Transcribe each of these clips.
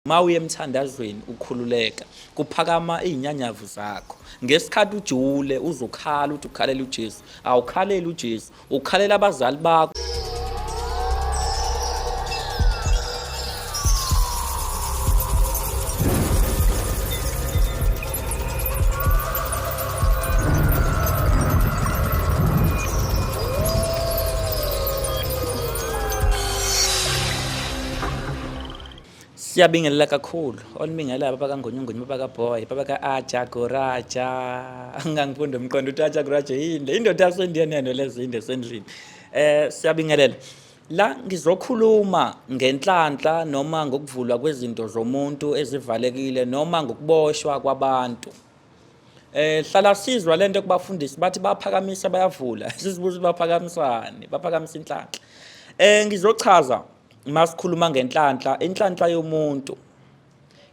Uma uya emthandazweni ukhululeka, kuphakama izinyanyavu zakho. Ngesikhathi ujule uzokhala uthi ukhalela uJesu. Awukhaleli uJesu, ukhalela abazali bakho. Siyabingelela kakhulu olibingelela baba kaNgonyongonyo, baba kaBoy, baba ka-Aja Goraja. Ngangifunda umqondo ukuthi Aja Goraja yini le indoda yasendiya nento lezinde esendlini. Siyabingelela. La ngizokhuluma ngenhlanhla noma ngokuvulwa kwezinto zomuntu ezivalekile noma ngokuboshwa kwabantu. Hlala sizwa lento kubafundisi bathi baphakamisa bayavula. Sizibuza baphakamisani, baphakamisa inhlanhla. Ngizochaza masikhuluma ngenhlanhla, inhlanhla yomuntu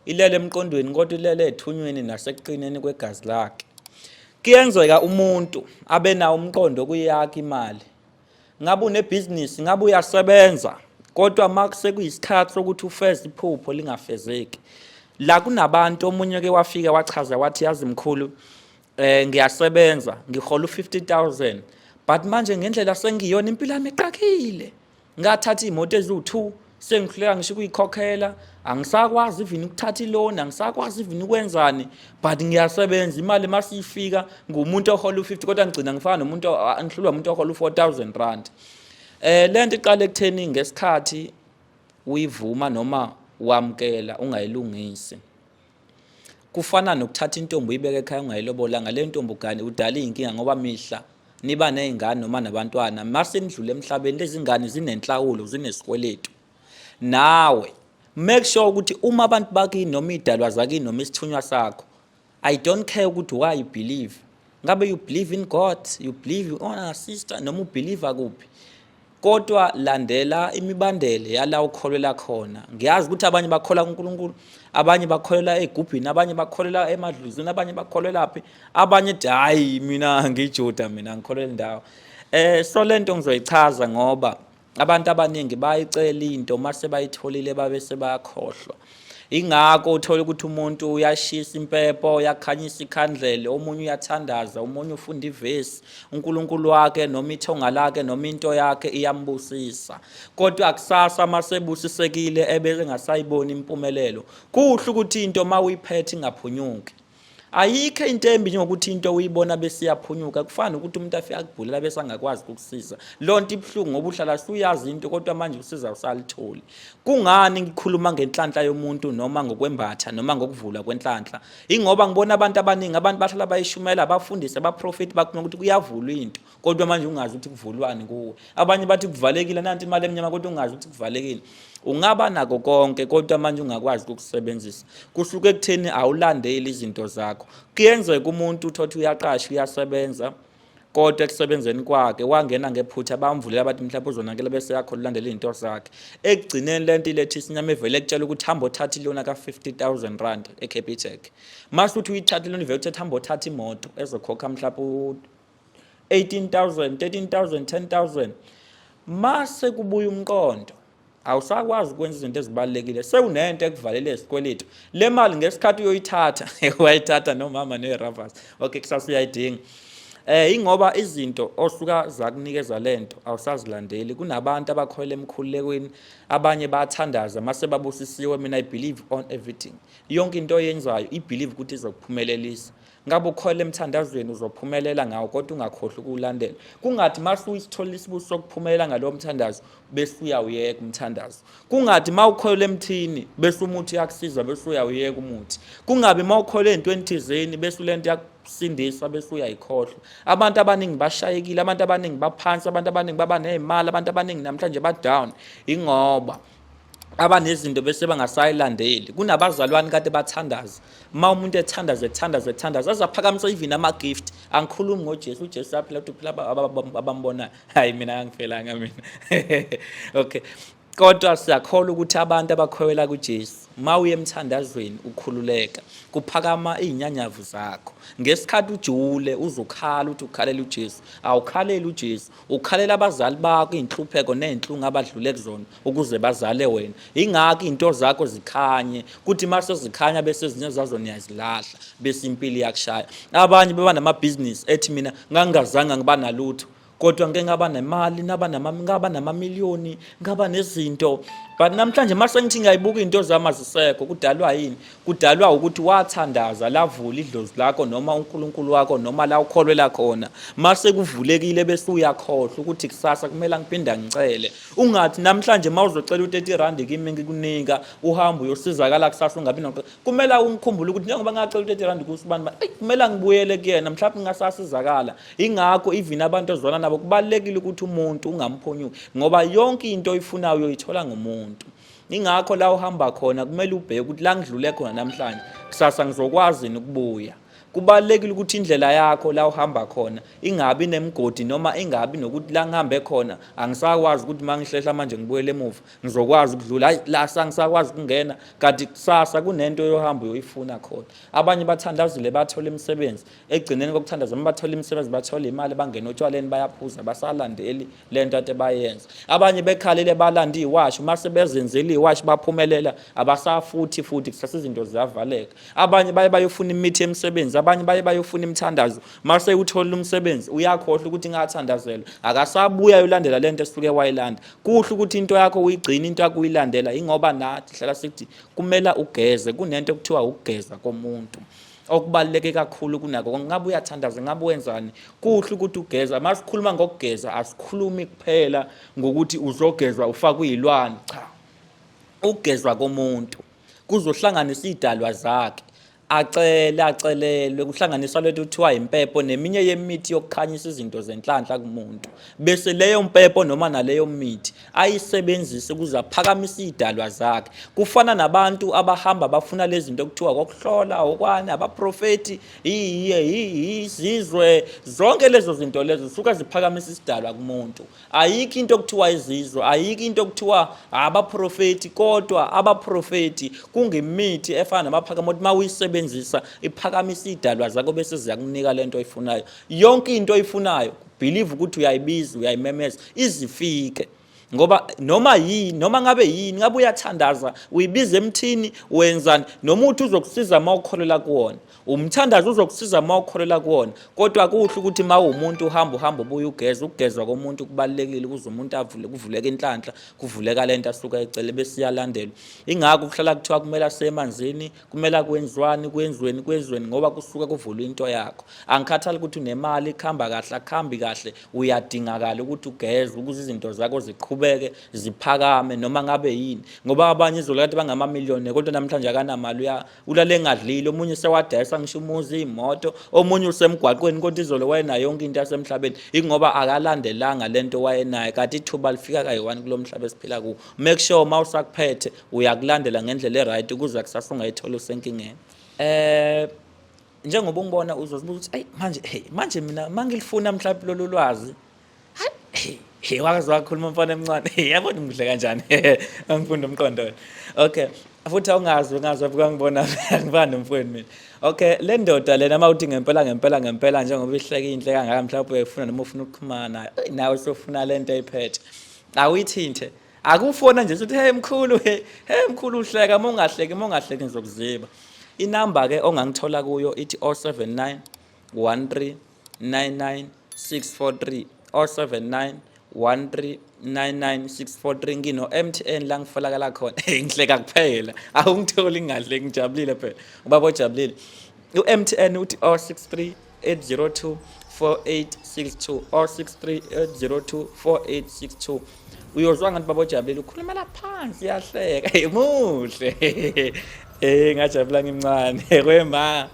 ilele emqondweni kodwa ilele ethunyweni nasekuqineni kwegazi lakhe. Kuyenzeka umuntu abe nawo umqondo kuyakha imali. Ngabe unebhizinisi, ngabe uyasebenza, kodwa uma sekuyisikhathi sokuthi ufeze iphupho lingafezeki. La kunabantu omunye ke wafika wachaza wathi yazi mkhulu ngiyasebenza ngihola u50000 but manje ngendlela sengiyona impilo yami iqakile. Ngathatha iy'moto eziwu-2 sengihluleka ngisho ukuyikhokhela, angisakwazi even ukuthatha iloni, angisakwazi even ukwenzani, but ngiyasebenza. Imali masiyifika ngumuntu ohola u-50 kodwa ngigcina ngifana nomuntu ngihlulwa umuntu ohola u-4000 rand. Lento iqala ekutheni ngesikhathi uyivuma noma wamukela ungayilungisi. Kufana nokuthatha intombi uyibeke ekhaya ungayilobolanga, le ntombi ugane udala iy'nkinga ngoba mihla niba ney'ngane noma nabantwana, mase nidlule emhlabeni lezi ngane zinenhlawulo, zinesikweletu. Nawe make sure ukuthi uma abantu bakini noma iy'dalwa zakini noma isithunywa sakho, I don't care ukuthi why you believe, ngabe you believe in God, you believe on our sister, noma ubelieve kuphi, kodwa landela imibandela yala ukholwela khona. Ngiyazi ukuthi abanye bakholwa kuNkulunkulu, abanye bakholelwa egubhini, abanye bakholelwa emadluzini, abanye bakholelwa phi, abanye ethi hayi mina ngiyiJuda, mina ngikholelwa indawo. So lento ngizoyichaza ngoba abantu abaningi bayicela into mase bayitholile babe sebayakhohlwa. Ingakho uthola ukuthi umuntu uyashisa impepho, uyakhanyisa ikhandlela, omunye uyathandaza, omunye ufunda ivesi, uNkulunkulu wakhe noma ithonga lakhe noma into yakhe iyambusisa. Kodwa kusasa masebusisekile ebe engasayiboni impumelelo. Kuhle ukuthi into uma uyiphethe ingaphunyuki. Ayikho into embi njengokuthi into uyibona bese iyaphunyuka. Kufana nokuthi umuntu afike akubhulela bese angakwazi ukukusiza. Loo nto ibuhlungu ngoba uhlala suyazi into kodwa manje usiza usalitholi. Kungani ngikhuluma ngenhlanhla yomuntu noma ngokwembatha noma ngokuvulwa kwenhlanhla? Ingoba ngibona abantu abaningi, abantu bahlala bayishumela, abafundisi, abaprofeti bakhuluma ukuthi kuyavulwa into kodwa manje ungazi ukuthi kuvulwani kuwe. Abanye bathi kuvalekile, nanti imali emnyama kodwa ungazi ukuthi kuvalekile. Ungaba nako konke kodwa manje ungakwazi ukukusebenzisa. Kusuke ekutheni awulandeli izinto zakho. Kuyenzeka umuntu uthothi uyaqasha, uyasebenza, kodwa ekusebenzeni kwakhe wangena ngephutha, bamvulela bathi mhlawumbe uzonakela bese yakho ulandela izinto zakhe. Ekugcineni lento iletha isinyama evele ekutshela ukuthi hamba othatha ilona ka-50,000 rand eCapitec. Mase uthi uyithatha ilona ivele uthethe hamba othatha imoto ezokhokha mhlawumbe 18,000, 13,000, 10,000. Mase kubuya umqondo, awusakwazi ukwenza izinto ezibalulekile, sewunento ekuvalele isikweletu. Le mali ngesikhathi uyoyithatha, wayithatha nomama neravas. Okay, kusasa uyayidinga. Ingoba izinto osuka zakunikeza lento awusazilandeli. Kunabantu abakholelwa emkhulekweni, abanye bayathandaza mase babusisiwe. Mina I believe on everything. Yonke into oyenzayo i believe ukuthi izokuphumelelisa. Ngabe ukholelwa emthandazweni uzophumelela ngawo, kodwa ungakhohlwa ukuwulandela. Kungathi mase uyisitholile isibusiso sokuphumelela ngalowo mthandazo bese uyawuyeka umthandazo. Kungathi uma ukholelwa emthini bese umuthi uyakusiza bese uyawuyeka umuthi. Kungabi uma ukholelwa entweni thizeni bese lento yakusindisa bese uyayikhohlwa. Abantu abaningi bashayekile, abantu abaningi baphansi, abantu abaningi baba nezimali, abantu abaningi namhlanje ba down ingoba abanezinto bese bangasayilandeli. Kunabazalwane kade bathandaza, uma umuntu ethandaza ethandaza ethandaza azaphakamise even ama-gift. Angikhulumi ngoJesu, uJesu uyaphila ukuthi uphila abambonayo. Hayi mina angifelanga mina. Okay, kodwa siyakholwa ukuthi abantu abakholelwa kuJesu Mawuye emthandazweni ukhululeka, kuphakama izinyanyavu zakho. Ngesikhathi ujule uzokhala uthi ukhalela uJesu, awukhaleli uJesu, ukhalela abazali bakho inhlupheko nezinhlungu abadlule kuzona ukuze bazale wena. Ingakho izinto zakho zikhanye, kuthi mase zikhanya bese ezinye zazo niyazilahla, bese impilo iyakushaya. Abanye beba namabhizinisi ethi mina ngangingazange ngiba nalutho, kodwa ngike ngaba nemali, naba nama ngaba namamiliyoni, ngaba nezinto, but namhlanje mase ngithi ngiyayibuka into zami azisekho. Kudalwa yini? Kudalwa ukuthi wathandaza lavula idlozi lakho noma uNkulunkulu wakho noma la ukholwela khona. Mase kuvulekile bese uyakhohlwa ukuthi kusasa kumele ngiphinda ngicele. Ungathi namhlanje mawuzocela u-30 rand kimi ngikunika, uhambe uyosizakala, kusasa ungabi nokucela. Kumele ungikhumbule ukuthi njengoba ngacela u-30 rand kusibani bani, eyi, kumele ngibuyele kuyena, mhlawumbe ngingasasizakala. Ingakho even abantu ozwana nabo kubalulekile ukuthi umuntu ungamphunyuki, ngoba yonke into oyifunayo uyoyithola ngomuntu. Ingakho la uhamba khona kumele ubheke ukuthi la ngidlule khona namhlanje, kusasa ngizokwazi yini ukubuya. Kubalulekile ukuthi indlela yakho la uhamba khona ingabi nemigodi, noma ingabi nokuthi la ngihambe khona angisakwazi ukuthi uma ngihlehla manje ngibuyele emuva ngizokwazi ukudlula, hayi la sangisakwazi ukungena, kanti kusasa kunento yohamba uyoyifuna khona. Abanye bathandazile bathola imisebenzi, ekugcineni kokuthandaza uma bathola imisebenzi bathola imali, bangena otshwaleni bayaphuza, basalandeli le nto ade bayenza. Abanye bekhalile balanda iwashi, uma sebezenzile iwashi baphumelela, abasafuthi futhi kusasa izinto ziyavaleka. Abanye baye bayofuna imithi yemisebenzi, abanye baye bayofuna imithandazo, mase uthola umsebenzi uyakhohlwa ukuthi ngathandazelwa, akasabuya ayolandela lento esuke wayilanda. Kuhle ukuthi into yakho uyigcine, into yakho uyilandela, ingoba nathi hlala sithi kumele ugeze. Kunento ekuthiwa ukugeza komuntu okubaluleke kakhulu kunako konke. Ngabe uyathandaza, ngabe wenzani, kuhle ukuthi ugeza. Uma sikhuluma ngokugeza asikhulumi kuphela ngokuthi uzogezwa ufakwe iy'lwane, cha. Ukugezwa komuntu kuzohlanganisa iy'dalwa zakhe, acele acelelwe, kuhlanganiswa lento kuthiwa impepho neminye yemithi yokukhanyisa izinto zenhlanhla kumuntu, bese leyo mpepho noma naleyo mithi ayisebenzise ukuze aphakamise iy'dalwa zakhe. Kufana nabantu abahamba bafuna lezi zinto okuthiwa kokuhlola okwani, abaprofethi, izizwe zonke lezo zinto lezo zisuke ziphakamisa isidalwa kumuntu. Ayikho into okuthiwa izizwe, ayikho into okuthiwa abaprofethi, kodwa abaprofethi kungimithi efana namaphakamo ukuthi uma uyisebenzisa iphakamisa iy'dalwa zakho bese ziyakunika le nto oyifunayo. Yonke into oyifunayo believe ukuthi uyayibiza, uyayimemeza, izifike. Ngoba noma yini, noma ngabe yini, ngabe uyathandaza uyibiza emthini, wenzani, nomuthi uzokusiza uma ukholelwa kuwona, umthandazo uzokusiza uma ukholelwa kuwona. Kodwa kuhle ukuthi uma uwumuntu uhamba uhamba ubuye ugeze. Ukugezwa komuntu kubalulekile ukuze umuntu avule, kuvuleke inhlanhla, kuvuleka lento asuke ecele bese iyalandelwa. Ingakho kuhlala kuthiwa kumele asemanzini, kumele kwenziwani, kwenziweni, kwenziweni, ngoba kusuke kuvulwa into yakho. Angikhathali ukuthi unemali, kuhamba kahle, akuhambi kahle, uyadingakala ukuthi ugeze ukuze izinto zakho ziqhubeke ziphakame noma ngabe yini. Ngoba abanye izolo kade bangamamiliyoni, kodwa namhlanje akanamali, ulale engadlile. Omunye sewadayisa ngisho umuzi, imoto, omunye usemgwaqweni, kodwa izolo wayenayo yonke into yasemhlabeni, ingoba akalandelanga lento wayenayo. Kanti ithuba lifika kayi-one kulo mhlaba esiphila kuwo. Make sure uma usakuphethe uyakulandela ngendlela e-right ukuze kusasa ungayithola usenkingeni. Njengoba ungibona uzozibuza ukuthi ayi manje, hey, manje mina mangilifuna mhlawumbe lolu lwazi, hayi hey, wakaze wakhuluma umfana emncane, hey, yabona ngimuhle kanjani, angifunda umqondo wena. Okay, futhi awungazi, ungazi wabuka ngibona ngibani nomfowenu mina. Okay, le ndoda lena uma uthi ngempela ngempela ngempela njengoba ihleke inhle kangaka, mhlawumbe uyayifuna noma ufuna ukuxhumana nayo, nawe usofuna lento eyiphethe, awuyithinte, akufona nje uthi hey mkhulu, hey, hey mkhulu, uhleka, uma ungahleki, uma ungahleki ngizokuziba. Inamba ke ongangithola kuyo ithi 079 13 99 643, 079 13 99 643. Ngino MTN la ngifolakala khona. Ngihleka kuphela, awungitholi ngingahleki, ngijabulile phela, ubaba ojabulile. U-MTN uthi 063 802 4862, 063 802 4862. Uyozwa ngathi baba ojabulile ukhulumela phansi, uyahleka, muhle. Ngajabula ngimncane kwema.